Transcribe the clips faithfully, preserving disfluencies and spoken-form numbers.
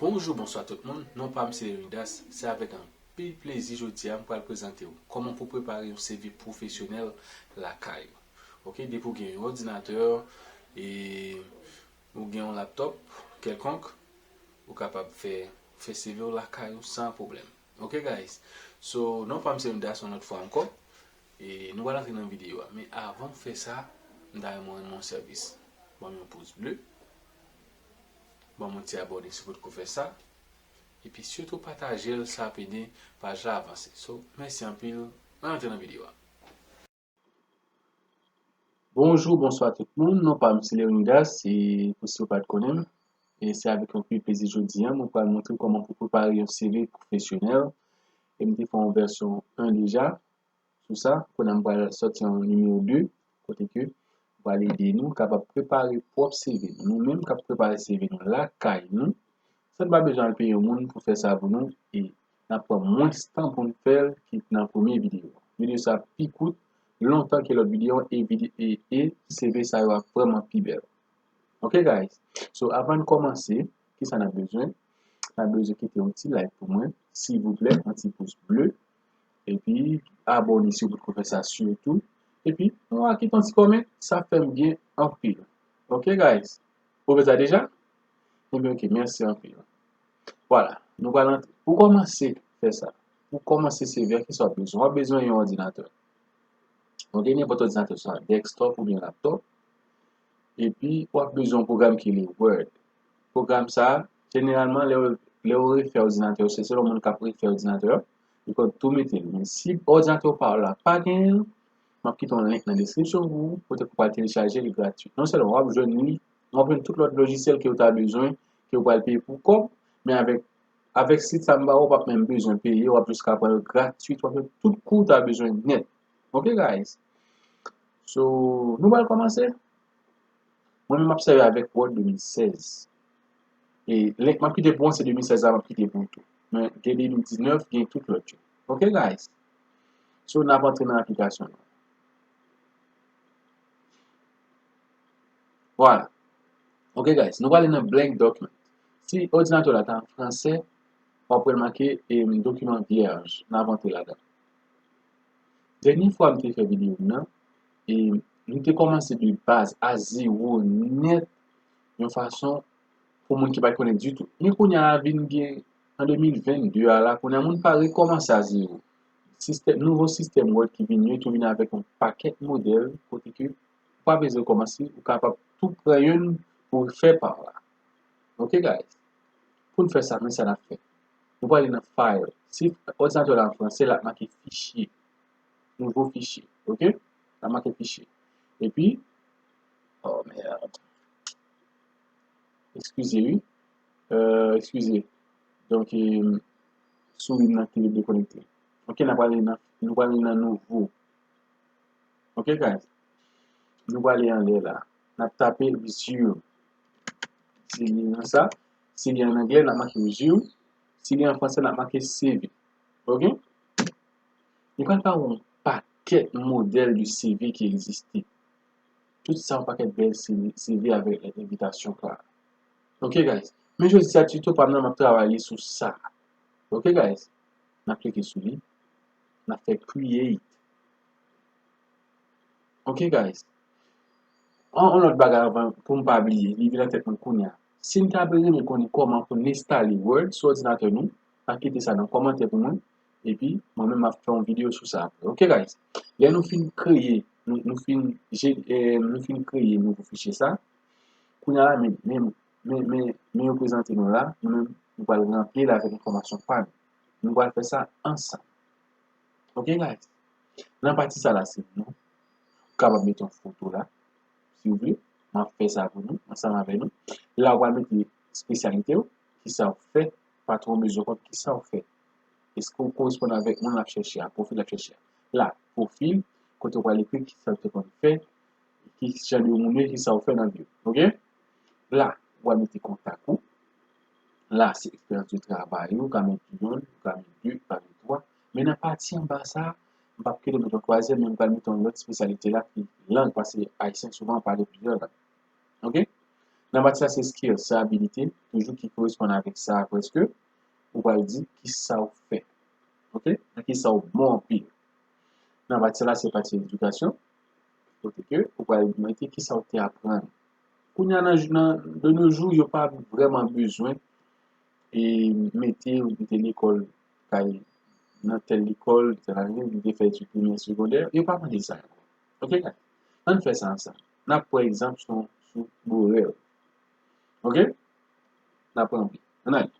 Bonjou, bonswa tout moun. Non pa m se Leonidas. Se avèk anpil plezi jodi a m pral prezante w kòman pou prepare yon C V pwofesyonèl lakay ou. Ok, depi w gen yon òdinatè e ou gen yon laptòp kèlkonk, ou kapab fè, fè C V w lakay ou san pwoblèm. Ok, guys? So, non pa m se Leonidas yon lòt fwa ankò. E nou pral antre nan videyo a. Men avan m fè sa, m ta renmen w rann mwen yon sèvis. Ban m yon pouz ble. Ban m yon ti abòne si w potko fè sa. Epi sitou pataje l, sa ap ede paj la avanse. So, mèsi anpil. Ann antre nan videyo a. Bonjou, bonswa tout moun. Non pa m se Leonidas, e pou si w pa t konnen m. E se avèk anpil plezi jodi a, mwen pral montre w kòman pou prepare yon C V pwofesyonèl. E m te fè yon vèsyon en deja sou sa. Kounye a m pral sòti yon nimewo de, kote ke m pral ede nou kapab prepare pwòp C V nou. Nou menm k ap prepare C V nou lakay nou, san n pa bezwen al peye yon moun pou fè sa pou nou, e n ap pran mwens tan pou n fè l ki nan premye videyo. Videyo sa pi kout lontan ke lòt videyo, e, vide- e, e C V sa yo ap vrèman pi bèl. Ok, guys? So, avan n kòmanse, kisa n ap bezwen? N ap bezwen kite yon ti like pou mwen, silvouplè, yon ti pouz ble. Epi, abòne si w potko fè sa sitou. Epi, nou a kite yon ti kòmantè, sa fè m byen anpil. Ok, guys? Ou fè sa deja? Ebyen, ok, mèsi anpil. Vwala, nou pral antre. Pou kòmanse fè sa, pou kòmanse C V a, kisa w ap bezwen? W ap bezwen yon òdinatè. Ok, nenpòt òdinatè, swa desktop oubyen laptop. Epi, w ap bezwen yon pwogram ki rele Word. Pwogram sa a, jeneralman, lè w, lè w refè òdinatè w, se selon moun k ap refè òdinatè w, li konn tou mete l. Men si òdinatè w pa w la pa genyen l, m ap kite yon link nan deskripsyon pou ou, kote pou w al telechaje li gratui. Non sèlman w ap jwenn li, w ap jwenn tout lòt lojisyèl ke w ta bezwen, ke w pral peye pou kòb, men avèk, avèk sit sa m ba ou, w p ap menm bezwen peye, w ap jis ka pran yo gratui, w ap jwenn tout kou w ta bezwen nèt. Ok, guys? So, nou pral kòmanse. Mwen menm m ap sèvi avèk Word de mil sèz. E link m ap kite pou ou, se de mil sèz la m ap kite pou ou tou. Men gen de mil diznèf, gen tout lòt yo. Ok, guys? So, n ap antre nan aplikasyon nan. Vwala. Ok, guys, nou prale nan blank document. Si òdinatè w la ta an fransè, w ap wè l make, em, document vierge. N ap antre ladan. Dènye fwa m te fè videyo m nan, e nou te kòmanse de baz, a zewo nèt, yon fason pou moun ki pa t konnen ditou. Men kounye a la vin gen, an de mil venn de a la, kounye a moun pa rekòmanse a zewo. Sistèm, nouvo sistèm Word ki vin yo, tou vin avèk yon pakèt modèl, kote ke ou pa bezwen kòmanse, ou kapab tou pran youn pou fè pa w la. Ok, guys? Pou n fè sa, men sa n ap fè. Nou prale nan File. Si òdinatè w la an fransè, l ap make Fichier. Nouvo fichye. Ok? L ap make Fichier. Epi, oh, merde. Eskize, wi. Euh, eskize. Donk, e, souri m nan ki dekonekte. Ok, n ap prale nan, nou prale nan nouvo. Ok, guys? Nou prale anlè la. N ap tape resume. Si li nan sa, si li an anglè, n ap make resume. Si li an fransè, n ap make C V. Ok? Li pral ba ou yon pakèt modèl de C V ki egziste. Tout sa yon pakèt bèl C V, C V avèk envitasyon klare. Ok, guys? Men jodi a, tuto pa m nan, m ap travay li sou sa. Ok, guys? N ap klike sou li. N ap fè create. Ok, guys? An, an lòt bagay anvan, pou m pa bliye, li vin nan tèt mwen kounye a. Si n ta renmen konnen kòman pou n enstale Word sou òdinatè nou, pa kite sa nan kòmantè pou mwen. Epi, mwen menm, m ap fè yon videyo sou sa apre. Ok, guys? Lè nou fin kreye, nou, nou fin, je- eh, nou fin kreye nouvo fichye sa, kounye a la, men, men, men, men, men yo prezante nou la, nou menm, nou pral ranpli l avèk enfòmasyon pa nou. Nou pral fè sa ansanm. Ok, guys? Nan pati sa la, se non. Ou kapab mete yon foto la, si w vle. M ap fè sa pou nou, ansanm avè nou. La, ou pral mete espesyalite w, kisa w fè, patwon bezwen konn kisa w fè. Èske w koresponn avèk moun l ap chèche a, pwofil l ap chèche a. La, pwofil, kote w pral ekri kisa w te konn fè, ki jan de moun ou ye, kisa w fè nan vi w. Ok? La, ou pral mete kontak ou. La, se eksperyans de travay ou, ou ka mete youn, ou ka mete de, ou ka mete twa. Men nan pati anba sa, m p ap kite mete yon twazyèm, men m pral mete yon lòt espesyalite la ki lang, paske Ayisyen souvan pale plizyè lang. Ok? Nan pati sa se skills, se abilite, toujou ki koresponn avèk sa prèske, ou pral di kisa w fè. Ok? Nan kisa w bon anpil. Nan pati sa la se pati edikasyon, kote ke ou pral mete kisa w te aprann. Kounye a nan, nan, de nos jours, yo pa vrèman bezwen e mete ou te lekòl kay nan tèl lekòl, tèl ane, ou te fè etid primè, segondè, yo pa mande sa ankò. Ok, guys? Ann fè sa ansanm. N ap pran egzanp sou, sou Borel. Ok? N ap pran li. Ann ale.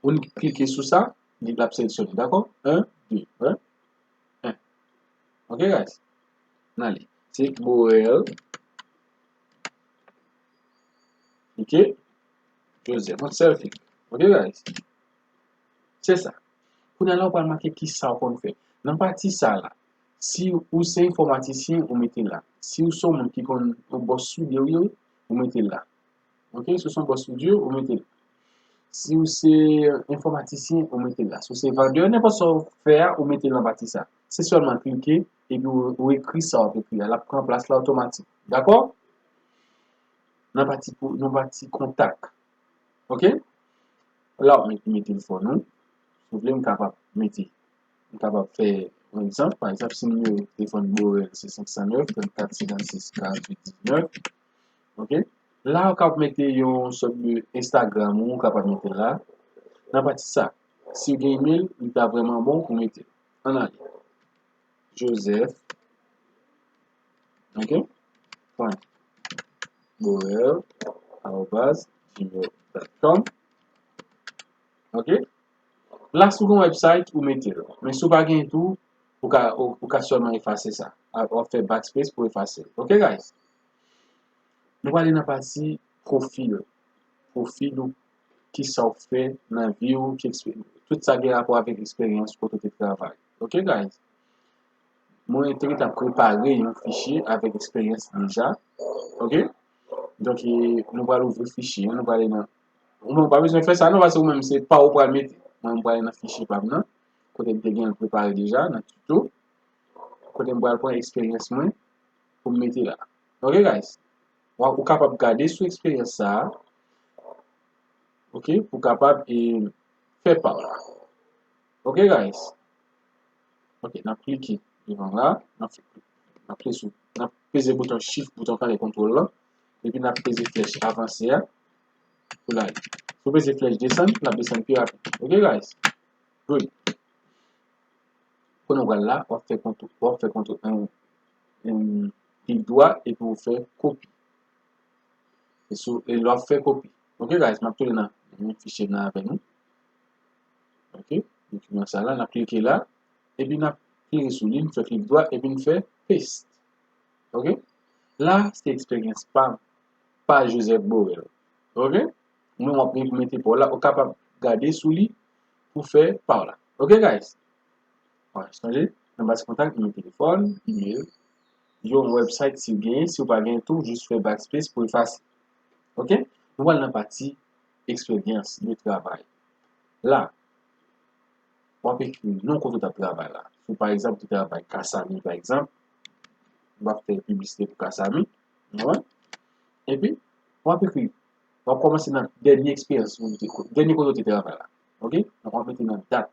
Ou klike sou sa, li l ap seleksyone. Dakò? En, de, en, en. Ok, guys? Ann ale. Se Borel. Ok? Joseph. Yon sèl klik. Ok, guys? Se sa. Kounye a la, ou pral make kisa w konn fè. Nan pati sa la, si ou se enfòmatisyen, ou mete la. Si ou se yon moun ki konn yon bòs soudyo, ou mete la. Ok? Si ou se yon bòs soudyo, ou mete la. Si ou se enfòmatisyen, ou mete la. Si ou se vandè, nenpòt sa w fè a, ou mete l nan pati sa. Se sèlman klike, epi ou, ou ekri sa w ap ekri a. L ap pran plas la otomatik. Dakò? Nan pati pou, nan pati kontak. Ok? La, ou met, met telefòn ou. Si w vle, m kapab mete, m kapab fè yon egzanp. Pa egzanp, si nimewo telefòn Borel se senk san nèf, trannkat, senkann sis, karanntuit, diznèf. Ok? La, ou kapab mete yon sòt de Instagram ou, ou kapab mete la. Nan pati sa, si w gen email, li ta vrèman bon pou mete. Ann ale. Joseph. Ok? Point Borel arobase gmail dot com. Ok? La, si w gen yon website, ou mete l. Men si w pa gen tou, ou ka, ou, ou ka sèlman efase sa. A, w ap fè backspace pou efase l. Ok, guys? Nou prale nan pati pwofil. Pwofil ou, kisa w fè nan vi w, ki ekspe-, tout sa gen rapò avèk eksperyans kote w te travay. Ok, guys? Mwen te gentan prepare yon fichye avèk eksperyans deja. Ok? Donk, e, nou pral ouvri fichye an, nou prale nan, ou menm, ou pa bezwen fè sa non, paske ou menm se pa ou pral mete. Mwen, m prale nan fichye pa m nan, kote m te gen l prepare deja, nan tuto. Kote m pral pran eksperyans mwen pou m mete la. Ok, guys? Ou, ou kapab gade sou eksperyans sa a. Ok, pou kapab, e, fè pa w la. Ok, guys? Ok, n ap klike devan la, n ap, n ap klike sou, n ap peze bouton shift, bouton kanpe kontwòl lan, epi n ap peze flèch avanse a pou l ale. Si w peze flèch desann, l ap desann pi rapid. Ok, guys? Good. Kounye w pral la, w ap fè kontwòl, w ap fè kontwòl, en, en, klik dwa, epi w fè kopi. E sou, e lè w ap fè kopi. Ok, guys, m ap tounen nan menm fichye m nan avè nou. Ok, dokiman sa la, n ap klike la, epi n ap klike sou li, n fè klik dwa, epi n fè paste. Ok? La, se eksperyans pa m, pa Joseph Borel. Ok? Mwen, w ap mete pa w la, ou kapab gade sou li pou fè pa w la. Ok, guys? Wè, sonje, nan pati kontak, nimewo telefòn, email, yon website si w genyen, si w pa genyen tou, jis fè backspace pou efase. Ok? Nou pral nan pati eksperyans de travay. La, w ap ekri non kote w t ap travay la. Si w, pa egzanp, te travay Kasami, pa egzanp, m ap fè piblisite pou Kasami, w konprann? Epi, w ap ekri, w ap kòmanse nan dènye eksperyans ou te, dènye kote w te travay la. Ok? Donk, w ap mete nan dat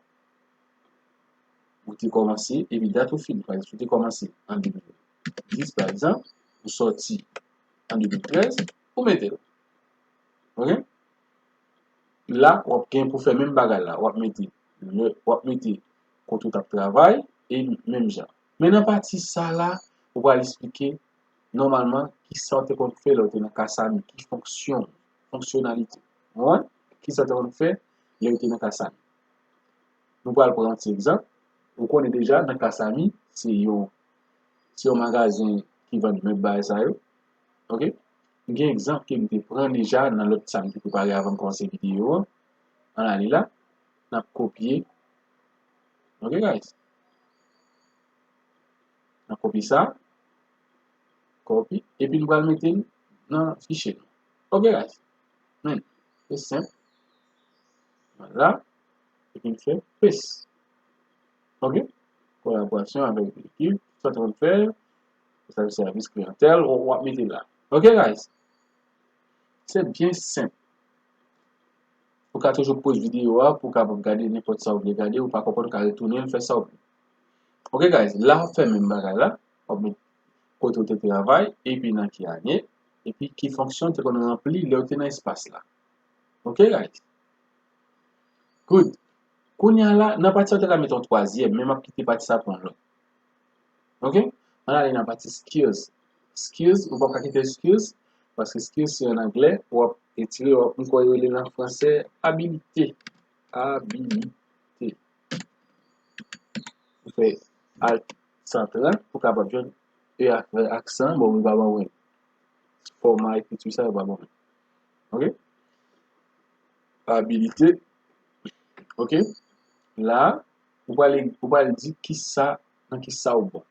ou te kòmanse, epi dat ou fini. Pa egzanp, si w te kòmanse an de mil dis, pa egzanp, ou sòti an de mil trèz, ou mete l. Ok? La, w ap gen pou fè menm bagay la. W ap mete, w ap mete kote w t ap travay e menm jan. Men nan pati sa la, ou pral eksplike nòmalman kisa w te konn fè lè w te nan Kasami, ki fonksyon, fonksyonalite. Ou konprann? Kisa w te konn fè lè w te nan Kasami. Nou pral pran yon ti egzanp. Ou konnen deja, nan Kasami, se yon, se yon magazen ki vann menm bagay sa yo. Ok? M gen egzanp ke m te pran deja nan lòt sa m te prepare avan m kòmanse videyo an. Ann ale la. N ap kopye. Ok, guys? N ap kopye sa. Copy. Epi n pral mete l nan fichye nou. Ok, guys? Men, se senp. Vwala. Epi n fè paste. Ok? Kolaborasyon avèk lekip, sa w te konn fè, sèvis kliyantèl, w, w ap mete la. Ok, guys? Se byen senp. Ou ka toujou poz videyo a pou w kapab gade nenpòt sa w vle gade, ou pa konprann, ou ka retounen l, fè sa w vle. Ok, guys, la w ap fè menm bagay la, w ap met kote w te travay, epi nan ki ane, epi ki fonksyon w te konn ranpli lè w te nan espas la. Ok, guys? Good. Kounye a la, nan pati sa, w te ka met yon twazyèm, men m ap kite pati sa pou yon lòt. Ok? Ann ale nan pati skills. Skills, ou p ap ka kite skills, paske skills se an anglè, w ap retire, w ap, m kwè yo rele l an fransè, abilité. Abilité. Ou fè Alt san trant pou kapab jwenn E ak, aksan. Bon, yo pa ban mwen. Fòma ekriti sa, yo pa ban mwen. Ok? Abilité. Ok? La, ou pral, ou pral di kisa, nan kisa ou bon.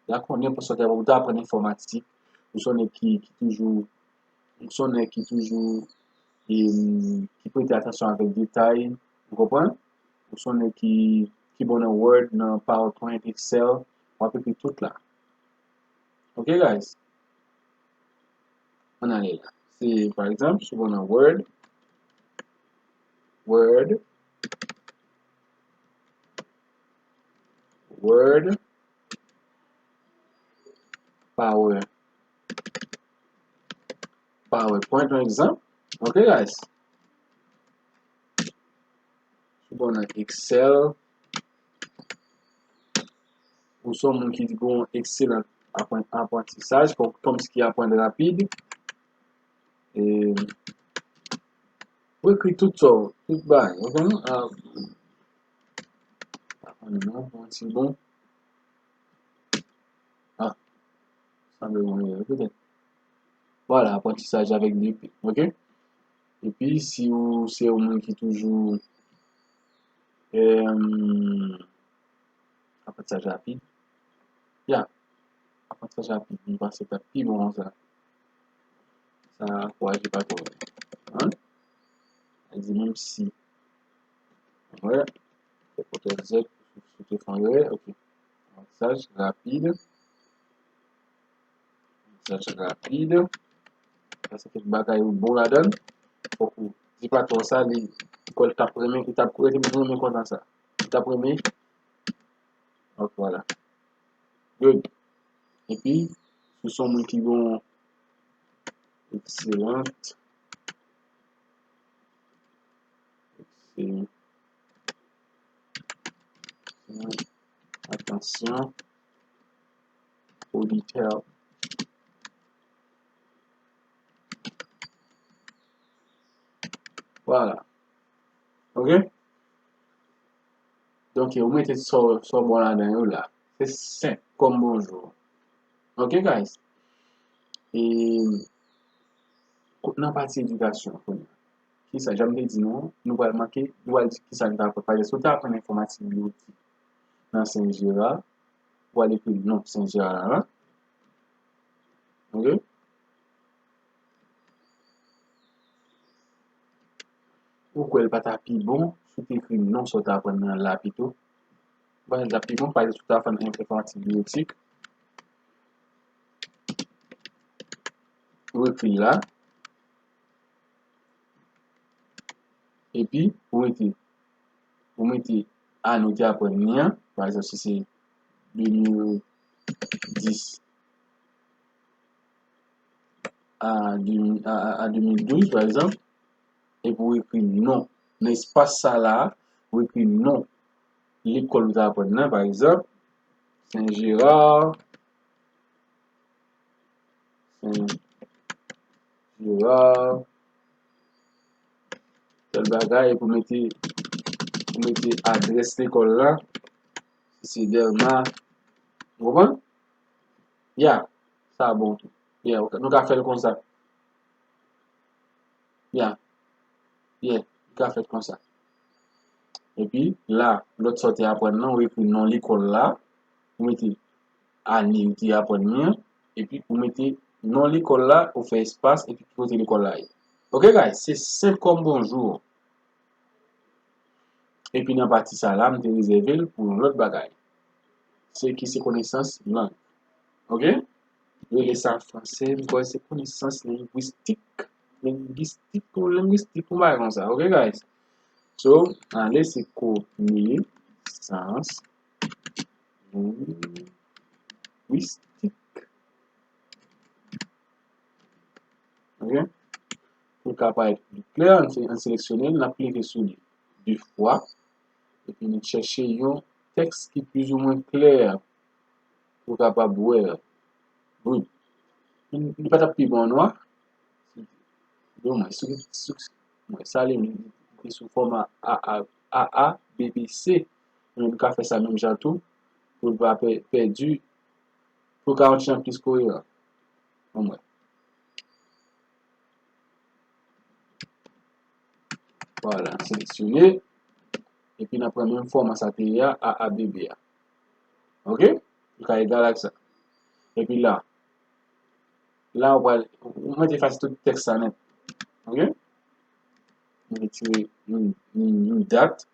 Dakò, nenpòt sa w ta, ou ta aprann enfòmatik, ou se yon nèg ki, ki toujou, ou se yon nèg ki toujou, em, ki prete atansyon avèk detay, ou konprann? Ou se yon nèg ki, ki bon nan Word, nan PowerPoint, Excel, w ap ekri tout la. Ok, guys? Ann ale la. Se, pa egzanp, si w bon nan Word, Word, Word, Power, PowerPoint, yon egzanp. Ok, guys? Si w bon nan Excel, ou se yon moun ki gon ekselan aprann-, aprantisaj, kòm, kòm si ki aprann rapid. E, ou ekri tout sa, tout bagay, ou konprann? Ah, pa konn non, yon ti bon. Ah, sanble mwen, petèt. Vwala, aprantisaj avèk de P, ok? Epi, si ou se yon moun ki toujou, em, aprantisaj rapid, ya, aprantisaj rapid, m panse t ap pi bon konsa. Sa ankouraje pa twò. Hein? Sa di menm si. Wè. Fè kontwòl Z pou sou te fè yon erè. Ok. Aprantisaj rapid. Aprantisaj rapid. Sa se kèk bagay ou bon ladan l. Fòk ou di pa twò sa, li, kò l t ap renmen, li t ap renmen kontan sa. Li t ap renmen. Ok, vwala. Good. Epi, si w se yon moun ki gon excellent, excellent attention au detail. Vwala. Ok? Donk, ou mete sa w, sa w bon ladan yo la. Se senp kòm bonjou. Ok, guys? E, ko-, nan pati edikasyon, kounye a. Kisa, jan m te di nou, nou pral manke, nou pral di kisa nou ta aprann. Pa egzanp, si w ta aprann enfòmatik biwotik nan Sen Jera, ou al ekri non Sen Jera la. Ok? Ou kwè l pa ta pi bon si w te ekri non sa w ta aprann nan la pito? Ou pa kwè l ta pi bon, pa egzanp, si w ta aprann enfòmatik biwotik, ou ekri l la, epi ou mete, ou mete ane w te aprann li an, pa egzanp, si se de mil dis a de mil, a, a, a de mil douz, pa egzanp, epi w ekri non. Nan espas sa la, ou ekri non lekòl ou te aprann nan, pa egzanp, Sen Jera, Sen Jera, tèl bagay, epi w mete, ou mete adrès lekòl la, si se Dèlma, ou konprann? Ya, sa bon tou. Ya, nou ka fè l konsa. Ya, ya, nou ka fè l konsa. Epi, la, lòt sa w te aprann nan, ou ekri non lekòl la, ou mete ane ou te aprann li an, epi ou mete non lekòl la, ou fè espas, epi ki kote lekòl la ye. Ok, guys, se senp kòm bonjou. Epi nan pati sa la, m te rezève l pou yon lòt bagay. Se ki se konesans lang. Ok? Yo rele sa an fransè, m kwè se konesans lengwistik. Lengwistik, pou lengwistik, pou bagay konsa. Ok, guys? So, ale se konesans lengwistik. Ok? Pou l ka parèt pli klè, ann se-, ann seleksyone l, n ap klike sou li de fwa, epi n chèche yon tèks ki plizoumwen klè pou w kapab wè. Good. Li, li pa t ap pi bon, non? Bon, mwen, sou, sou, mwen, sa li, li sou fòma A A, A A B B C. Nou ka fè sa menm jan tou, pou l pa pè-, pèdi, pou l ka yon ti jan plis koyeran. Bon, mwen. Vwala, seleksyone. Epi n ap pran menm fòma sa te ye a, A A B B a. Ok? Li ka egal ak sa. Epi la, la ou pral, ou mete efase tout tèks sa nèt. Ok? Mwen retire yon, yon, yon dat.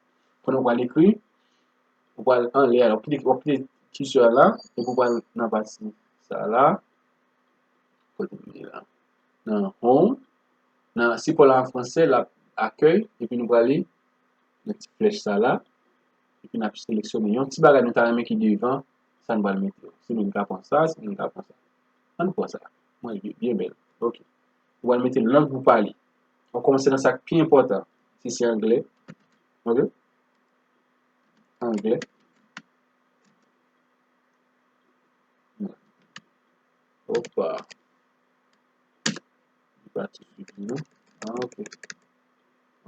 Pandan ou pral ekri, ou pral anlè a, w ap kite, w ap kite kisè a la, epi ou pral nan pati sa la. Kote m ye la? Nan home. Nan sipò la an fransè, l ap akèy, epi nou prale nan ti flèch sa la, epi n ap seleksyone yon ti bagay nou ta renmen ki devan sa nou pral mete yo. Si nou ka pran sa, si nou ka pran sa. Ann pran sa. Mwen, byen, byen bèl. Ok. Ou pral mete lang pou pale. Ou kòmanse nan sa k pi enpòtan. Si se anglè. Ok? Anglè. Opa. Li pa tou swiv li, non? Ah, ok.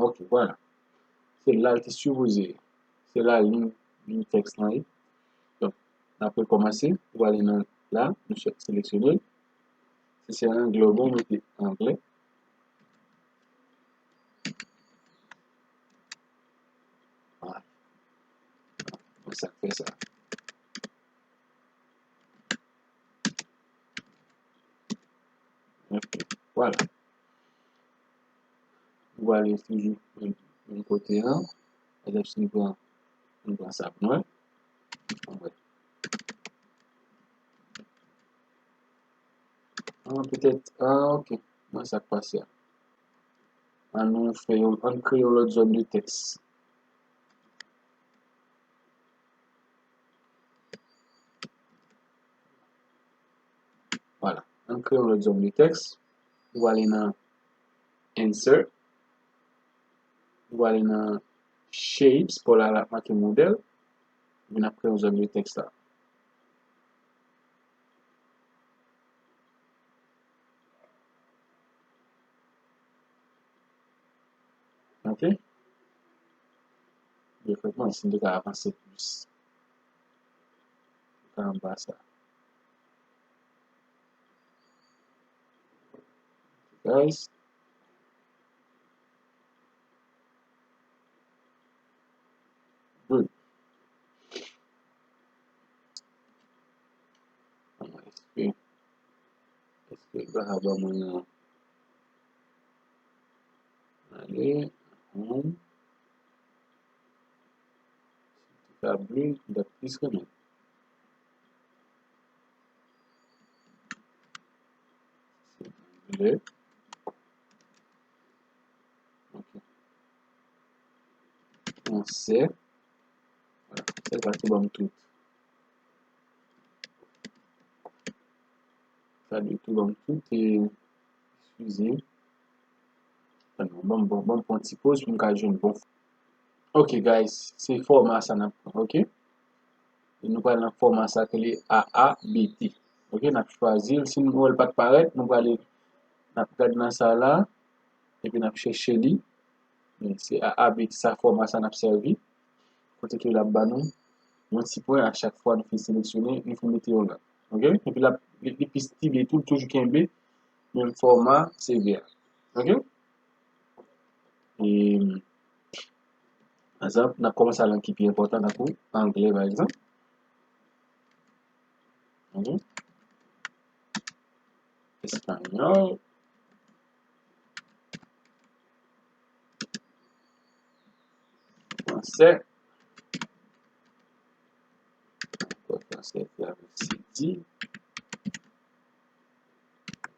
Ok, vwala. Se la l te sipoze ye. Se la liy, liy tèks lan ye. Donk, n ap rekòmanse. Ou ale nan la, nou seleksyone l. Si se anglè ou bon, mete anglè. Vwala. Mwen sa k fè sa. Ok, vwala. Ou ale toujou menm, menm kote an. Egzanp, si nou pran, nou pran sa pou nou wè. Ann wè. Ah, petèt, ah, ok. Mwen sa k pase a. Ann nou fè yon, ann kreye yon lòt zòn de tèks. Vwala. Ann kreye yon lòt zòn de tèks. Ou ale nan Insert. Ou ale nan Shapes, pò la, l ap make modèl. Epi n ap kreye yon zòn de tèks la. Ok? Defètman, si m te ka avanse plis. Anba sa. Guys. Good. Èske, èske l pa ka ban mwen yon Ale, home. Si te ka ble, m t ap plis renmen. Se anglè. Ok. Fransè. Vwala. Sèl pa tou ban m tout. Sa dwe tou ban m tout, e, eskize. Ban m, ban m, ban m pran ti poz pou m ka jwenn bon. Ok, guys, se fòma sa n ap pran, ok? E nou pral nan fòma sa k rele A A B T. Ok, n ap chwazi l. Si nou wè l pa t parèt, nou prale, n ap gade nan sa la, epi n ap chèche li. Men se A A B T, sa fòma sa n ap sèvi. Kote ke l ap ba nou yon ti pwen a chak fwa nou fin seleksyone, nou fin mete yon lang. Ok? Epi l ap, li, li pi stile tou, l toujou kenbe menm fòma C V a. Ok? E, pa egzanp, n ap kòmanse ak lang ki pi enpòtan, tankou anglè, pa egzanp. Ok? Espanyòl. Fransè. Ankò fransè, ki avèk C D.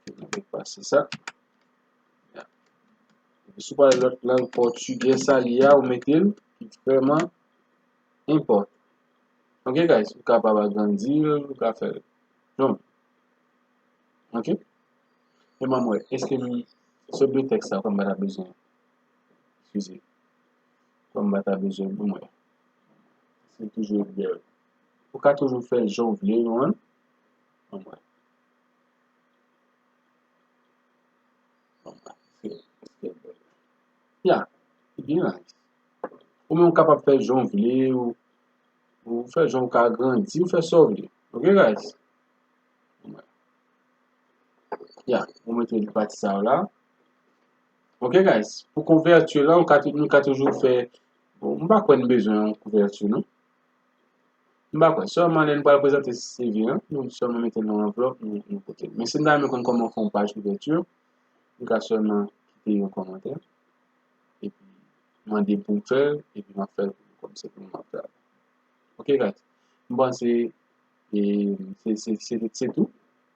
Ok, nou pase sa. Ya. Si w pale lòt lang pòtigè sa li a, ou mete l, ki vrèman enpòtan. Ok, guys, ou kapab agrandi l, ou ka fè l. Non. Ok? E m wè, èske m, sot de tèks sa, kòm m pa ta bezwen. Eskize. Kòm m pa ta bezwen pou mwen. Se toujou bèl. Ou ka toujou fè jan w vle, non? Anmwey. Anmwey. Se, se bèl. Ya, li byen nice. Ou menm ou kapab fè jan w vle, ou, ou fè jan w ka agrandi, ou fè sa w vle. Ok, guys? Ya, ou mete pati sa yo la. Ok, guys, pou kouvèti la, nou ka, nou ka toujou fè, bon, m pa kwè n bezwen yon kouvèti, non. M pa kwè. Sèlman lè n pral prezante C V an, nou sèlman mete l nan yon anvlòp, nou, nou pote l. Men si n ta renmen konn kòman fè yon paj kouvèti, nou ka sèlman kite yon kòmantè, epi mande pou m fè l, epi m ap fè l pou nou kòm se pou nou m ap travay. Ok, guys. M panse, e, se, se, se, se tou.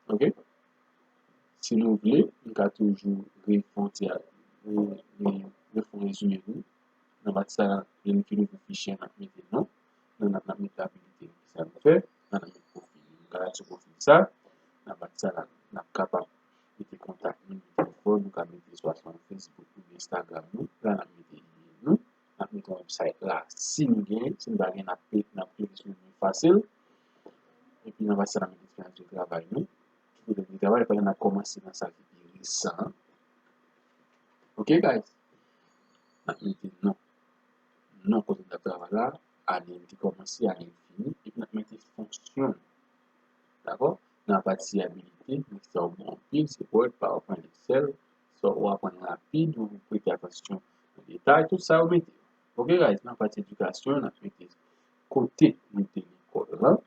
Ok? Si nou vle, nou ka toujou refè yon ti, re, re, refè yon rezime nou. Nan pati sa, lè n fin ouvri fichye, n ap mete non. Nan, n ap, n ap mete abilite nou, kisa nou fè. Nan, n ap mete pwofil nou. Nou ka al sou pwofil sa. Nan pati sa, n ap kapab mete kontak nou, mete telefòn, nou ka mete swa sou Facebook oubyen Instagram nou. La, n ap mete email nou. N ap mete yon website la. Si nou genyen, si nou pa genyen, n ap pe, n ap klike sou li fasil. Epi nan pati sa, n ap mete eksperyans de travay nou. Ki kote nou te travay, pandan n ap kòmanse nan sa ki pi resan an. Ok, guys? N ap mete non. Non kote n ap travay la, ane n te kòmanse, ane n fini, epi n ap mete fonksyon. Dakò? Nan pati abilite, men sa w bon anpil, se Word, PowerPoint, Excel, sa w aprann rapid, ou prete atansyon nan detay, tout sa yo mete. Ok, guys, nan pati edikasyon, n ap mete kote nou te lekòl lan,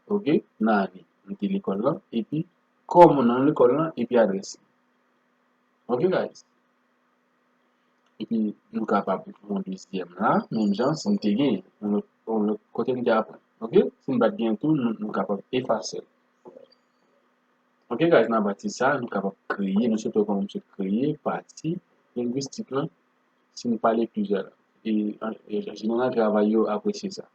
ok, nan ane nou te lekòl lan, epi kòman nan lekòl lan, epi adrès li. Ok, guys. Epi nou kapab yon dezyèm la, menm jan, si nou te gen yon lòt, yon lòt kote nou te aprann. Ok? Si nou pa t gen tou, nou, nou kapab efase l. Ok, guys, nan pati sa, nou kapab kreye, nou sot wè kòman misye kreye pati lengwistik lan, si nou pale plizyè lang. E, an, e, jeneral travay yo apresye sa.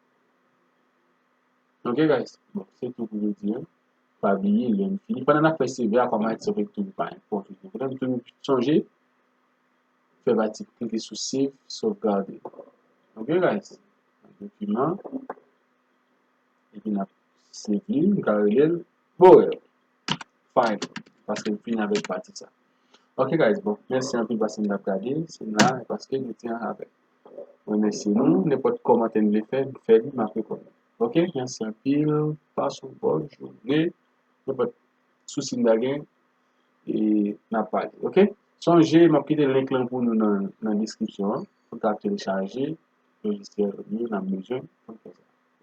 Ok, guys? Bon, se tou pou jodi a. Pa bliye, lè n fini. Pandan n ap fè C V a, kòm Microsoft toujou pa enpòte. Fòk n toujou sonje, fè pati klike sou save, sovgade. Ok, guys? Dokiman. Epi n ap save li, nou ka rele l Borel. Fine. Paske m fini avèk pati sa. Ok, guys, bon, mèsi anpil paske n t ap gade. Se la, paske nou te an avè. Mwen remèsye nou. Nenpòt kòmantè nou vle fè, nou fè li, m ap reponn. Ok, mèsi anpil. Pase yon bòn jounen. Nenpòt sousi n ta gen, e n ap pale. Ok? Sonje, m ap kite link lan pou nou nan, nan deskripsyon an. Pou n ka telechaje lojisyèl nou n ap bezwen.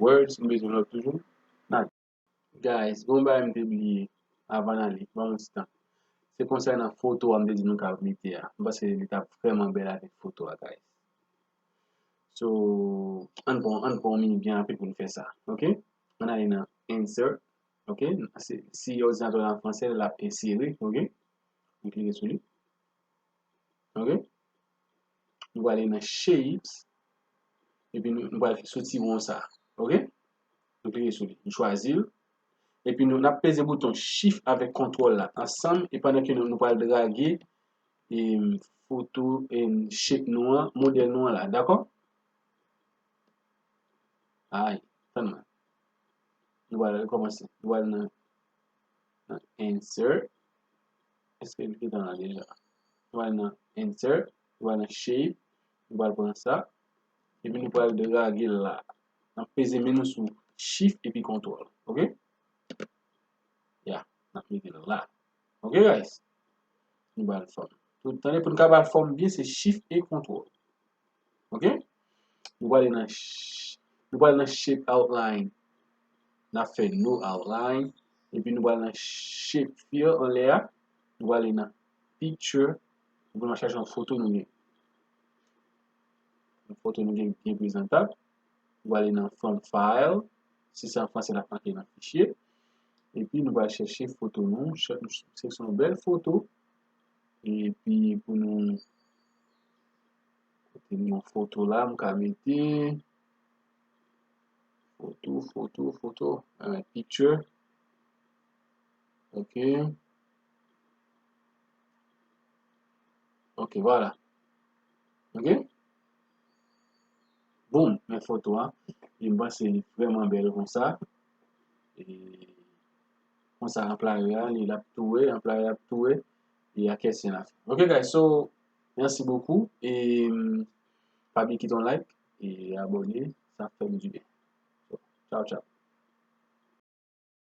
Word, si n bezwen lòt toujou, n a Guys, gon bagay m te bliye avan n ale, ban m yon ti tan. Se konsènan foto a m te di nou ka mete a. M panse li t ap vrèman bèl avèk foto a, guys. So, ann pran, ann pran yon minit byen rapid pou n fè sa, ok? Ann ale nan Insert, ok? Si, si òdinatè w la an fransè, l ap ensere, ok? Nou klike sou li. Ok? Nou prale nan Shapes. Epi nou, nou pral sou ti won sa. Ok? Nou klike sou li. Nou chwazi l. Epi nou, n ap peze bouton Shift avèk Control la ansanm. E pandan ke nou, nou pral drage, em, foto, em, shape nou an, modèl nou an la. Dakò? Ay, tann mwen. Nou pral rekòmanse. Nou pral nan, nan Insert. Èske li gentan la deja? Nou pral nan Insert, nou pral nan Shape, nou pral pran sa. Epi nou pral drage l la. N ap peze men nou sou Shift epi Control. Ok? Ya, n ap mete l la. Ok, guys? Nou ba l fòm. Tout tande, pou n ka ba l fòm byen, se Shift e Control. Ok? Nou prale nan sh-, nou prale nan Shape Outline. N ap fè No Outline. Epi nou pral nan Shape Fill anlè a. Nou prale nan Picture. Epi nou chache yon foto nou gen. Yon foto nou gen ki byen prezantab. Nou prale nan From File. Si se an fransè, n ap antre nan fichye. Epi nou pral chèche foto nou. Chè-, se yon bèl foto. Epi pou nou Se yon foto la, m ka mete. Foto, foto, foto. Alright, picture. Ok. Ok, vwala. Ok? Boom, men foto a. E m panse li vrèman bèl konsa. E konsa, anplwayè a, li l ap tou wè, anplwayè a ap tou wè. E a kèsyon la. Ok, guys, so, mèsi bokou. E mm, pa bliye kite yon like e abòne, sa fè m di byen. So, tchao, tchao.